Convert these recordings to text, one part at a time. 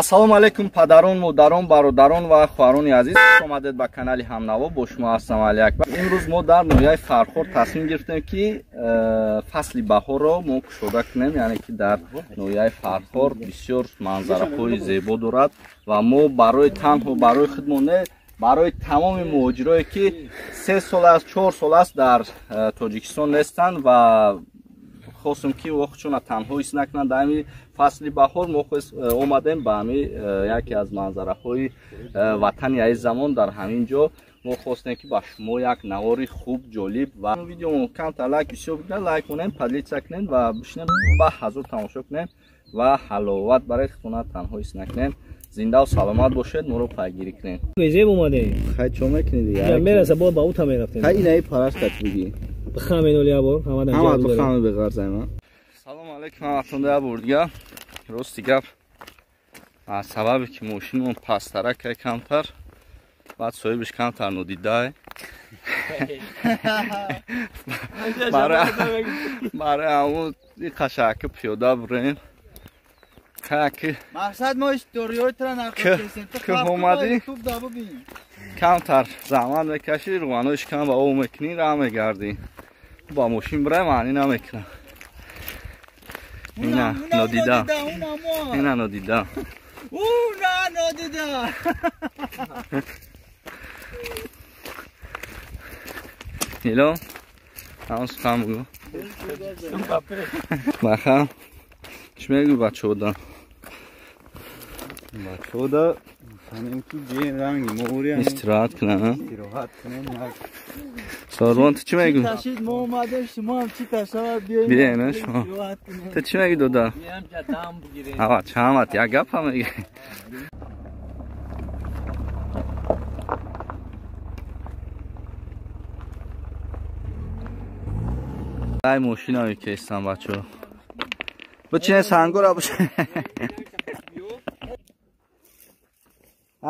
Ассалому алайкум падарон, модарон, бародарон ва хоҳарони азиз. Хуш омадед ба канали Ҳамнаво. Бо шумо ҳастам Али Акбар. Имрӯз мо дар ноҳияи Фархор тасмим гирифтем, ки фасли баҳорро мо кушода кунем, яъне ки дар ноҳияи Фархор бисёр манзараҳои зебо дорад ва мо барои танҳо барои худмон не, барои тамоми муҳоҷирое ки 3 сол аст, 4 сол аст дар Тоҷикистон нестанд ва хостем ки вақтшона танҳо ҳис накунанд. Дар ҳамин фасли баҳор мо омадем ба ҳамин яке аз манзараҳои ватани азизамон. Дар ҳамин ҷо мо хостем ки ба шумо як навори хуб, ҷолиб ва видеомо камтар лайк бисёр бикунед, лайк кунем, поделиться кунем ва бишинем ба ҳазур тамошо кунем ва ҳаловат барои худтона танҳо ҳис накунем. Зиндаву саломат бошед, моро пайгирӣ кунед. Зеб омадем. Хай чо мекунед дигар? Мераса бо ба ута мерафтем. Хай инаи параш кат бигӣ. Бихамед оли абор, ҳамадан ҷавоб дорем. Ҳама бихамед беғарзайма. Салом алейкум ҳаматон да бурдига. Рости гап, аз сабабе ки мошинмон пасттарак камтар, баъд соҳибиш камтар нодидай. Барои ҳамун қашаки пиёда бурем. Ки мақсад мо историётра нақл ки омадӣ камтар заҳмат мекашӣ, рӯғаноиш кам ба об мекунӣ, раҳ мегардӣ. Ба мошин бирай маънӣ намекунам. Ина нодида, ина нодида, уна нодида. Нило ҳамон сухан бугӯ. Бахам чӣ мегӯ бачаода? Бачаода ҳамин ки бием ранги мория истироҳат кунам. Истироҳат кунем. Сорбон, ту чӣ мегӯ? Ташид мо омадем, шумо ҳам чӣ ташавад биёем. Биёем шумо. Ту чӣ мегӯ дода? Биёем дам бигирем. Ава чамат як гап ҳам мегӯ. Ай мошина мекестам бачаҳо. Бичине сангора бичине.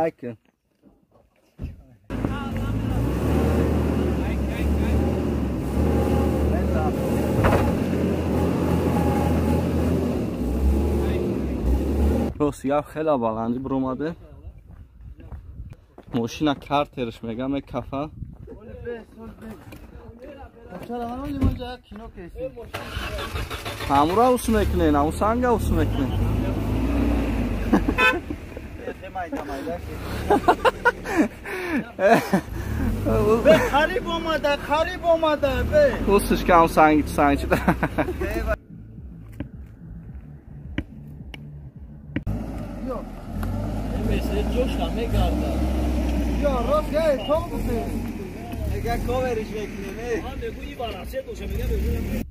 Айкын. Рост гап хеле баландӣ биромаде. Мошина картерш мегам мекафа. Ҳамура ус мекунен, ҳаму санга ус мекунен. Бе қариб омада, қариб омада, бе. Усш кам санг санг чида. Ҷош намегардад. Ё рост гай, то бите. Мега ковериш мекунем, э. Ман мегӯ ин барасе боша, мега мегӯ.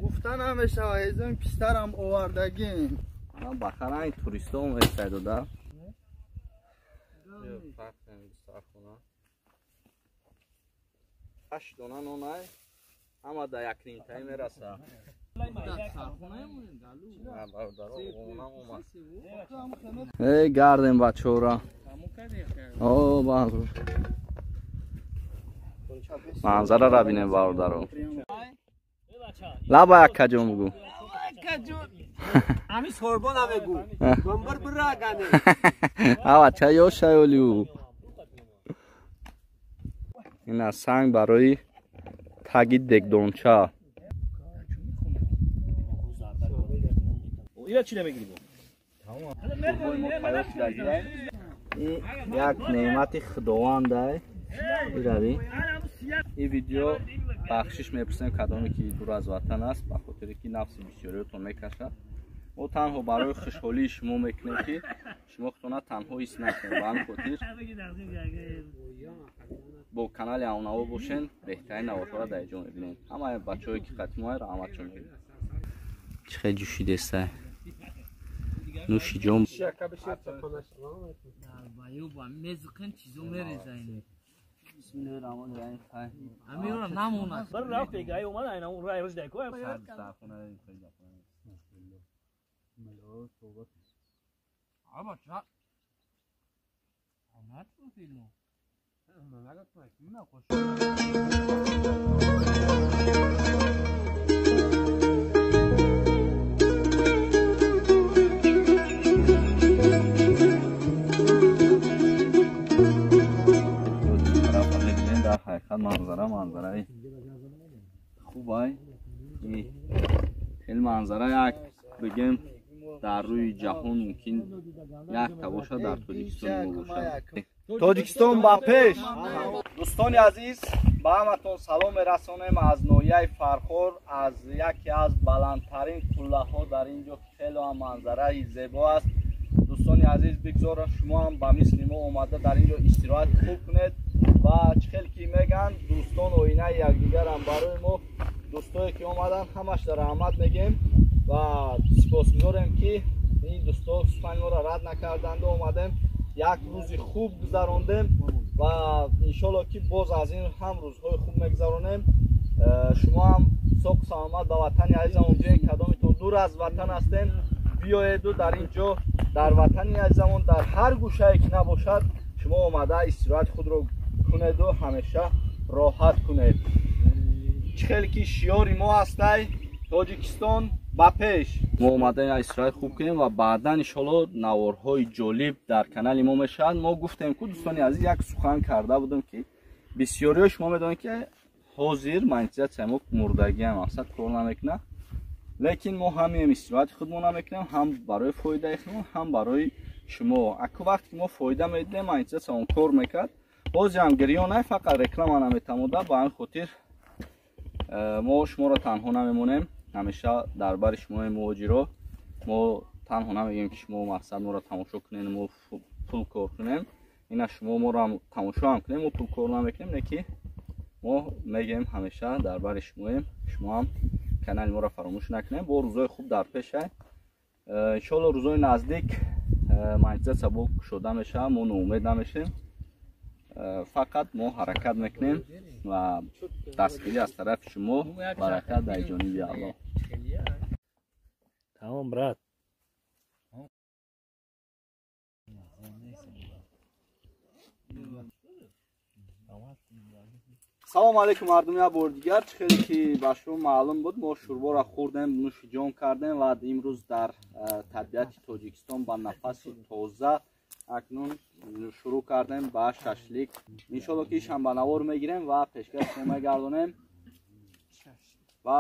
Гуфта намешава, эзон пистарам овардагим. Ман бахара ин туристо оместа дода. Ҳашт дона нонай ҳама да як нимтаи мераса. Эй гардем бачора. О базур. Манзараро бинем бародаро. Лаба яккаҷон бугӯ. Ами сорбона мегӯ. Гомбар бирагане. Ава ча ёшаёлю. Ина санг барои таги дегдонча. Ира чӣ намегирӣ? Як неъмати худовандай. Ирави. Ин видео Бахшиш мепурсем кадоме ки дур аз ватан аст, ба хотире ки нафси бисёриётон мекашад. Мо танҳо барои хушҳолии шумо мекунем ки шумо худтона танҳо ҳис накунед. Ба ҳамин хотир бо канали Ҳамнаво бошен, беҳтарин наворҳоро дар инҷо мебинед. Ҳамаи бачаҳое ки қати моя раҳматшон мегӯям. Чӣ хел ҷӯшидеста? Нӯши ҷон. Дар ҳақиқат манзараи хубай. Хеле манзара як бигем дар рӯи ҷаҳон мумкин якта бошад, дар Тоҷикистон мо бошад. Тоҷикистон ба пеш! Дӯстони азиз, ба ҳаматон салом мерасонем аз ноҳияи Фархор, аз яке аз баландтарин қуллаҳо дар ин ҷо ки хеле ҳам манзараи зебо аст. Дӯстони азиз, бигзор шумо ҳам ба мисли мо омада дар ин ҷо истироҳати хуб кунед ва чӣ хел ки мегӯянд, дӯстон оинаи якдигарам. Барои мо дӯстое ки омаданд ҳамашро раҳмат мегӯем ва сипосгузорем ки ин дӯсто сухани моро рад накарданду омадем, як рӯзи хуб гузарондем ва иншолло ки боз аз ин ҳам рӯзҳои хуб мегузаронем. Шумо ҳам соқу саломат ба ватани азизамон биёед, кадомитон дур аз ватан ҳастем, биёеду дар ин ҷо дар ватани азизамон дар ҳар гӯшае ки набошад шумо омада истироҳати худро кунеду ҳамеша роҳат кунед. Чӣ хел ки шиёри мо ҳастай, Тоҷикистон ба пеш. Мо омадаем истироҳат хуб кунем ва баъдан иншолло наворҳои ҷолиб дар канали мо мешавад. Мо гуфтем ку дӯстони азиз, як сухан карда будем ки бисёриҳо шумо медонед ки ҳозир монетизатсияи мо мурдагиам, мақсад кор намекунад, лекин мо ҳамем истироҳати худмон намекунем, ҳам барои фоидаи худмон, ҳам барои шумо. Аку вақте ки мо фоида медидем, монетизатсия он кор мекард. Ҳозир ҳам гирён най, фақат реклама наметамода. Ба ҳамин хотир мо шуморо танҳо намемонем, ҳамеша дар бари шумои муҳоҷиро. Мо танҳо намегӯем ки шумо мақсад моро тамошо кунед, мо пул кор кунем. Ина шумо моро ҳам тамошо ҳам кунем, мо пул кор намекунем, не ки мо мегӯем ҳамеша дар бари шумоем. Шумо ҳам канали моро фаромӯш накунем. Бо рӯзои хуб дар пешай. Иншолло рӯзои наздик монетизатсия бо кушода мешавад, мо ноумед намешем. Фақат мо ҳаракат мекунем ва дастгирӣ аз тарафи шумо, баракат дар ҷониби Аллоҳ. Тамом брат. Салом алейкум мардум, як бор дигар. Чӣ хеле ки ба шумо маълум буд, мо шӯрборо хӯрдем, нӯши ҷон кардем ва имрӯз дар табиати Тоҷикистон ба нафаси тоза акнун шурӯъ кардем ба шашлик. Иншолло ки ишам ба навор мегирем ва пешкаш шумо мегардонем. Ва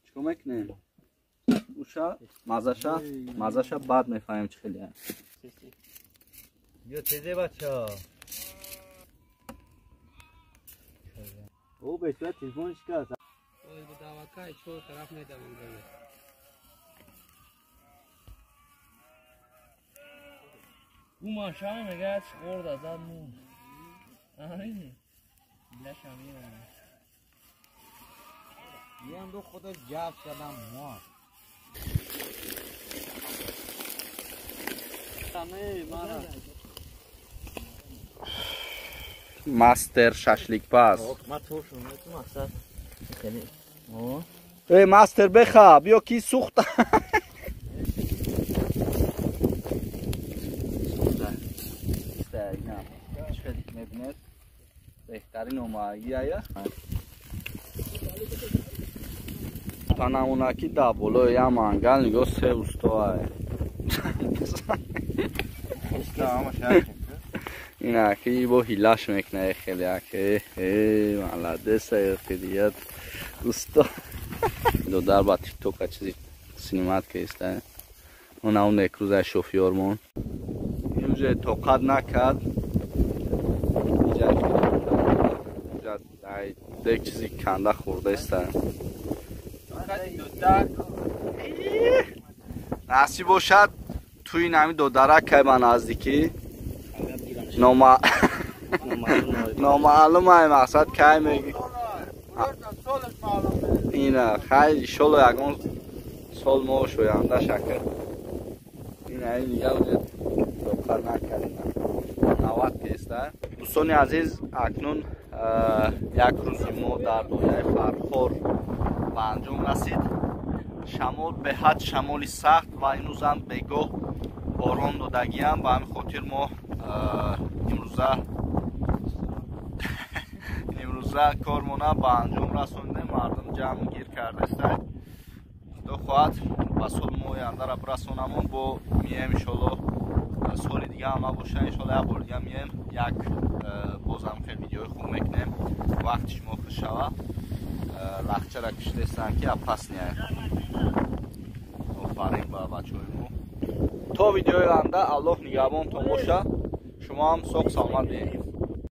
чӣ кор мекунем? Уша мазаша бад мефаҳмем чӣ хеле. Ё тезе бача. О бечора телефон шикаст. Ой, давакай чор тараф медавам гаме. او ماشا میگه خورد ازاد مون. آره. لشم میاد. یه دو خدا جف کردم ما. Мастер шашликпаз. Ма туршум, ту мақсад. Хеле. Эй мастер беха, биё ки сӯхта. Мебинед, беҳтарин омадагия. Панамунаки дар болои як мангал нигоҳ се устоае. Ина ки бо ҳилаш мекунад хеле аке. Молодец охирият усто. Додар ба тиктока чизи снимат кеста. Она он некруза шофёрмон. Инҷа тоқат накард. Инҷа Дек чизи канда хӯрдаиста. Насиб бошад, туи нами додарак кай ба наздикӣ номаълум ай мақсад кай меги ина хай иншолло ягон сол мо шоянда шакр ина ин дига накардем навад кеста. Дӯстони азиз, акнун як рӯзи мо дар ноҳияи Фархор ба анҷом расид. Шамол беҳад шамоли сахт ва имрӯзам бегоҳ борон додагиам. Ба ҳамин хотир мо имрӯза кормона ба анҷом расондем. Мардум ҷамъ гир кардаиста. Худо хоҳад ба соли мо ояндара бирасонамон, бо мием иншолло соли дига ҳама боша, иншолло як бор дига мием, як бозам хел видеои хуб мекунем. Вақти шумо хуш шава. Лахчара киштестан ки опасния. Офарин ба бачаҳои мо. То видеои оянда Аллоҳ нигаҳбонтон боша. Шумо ҳам соғ саломат биед.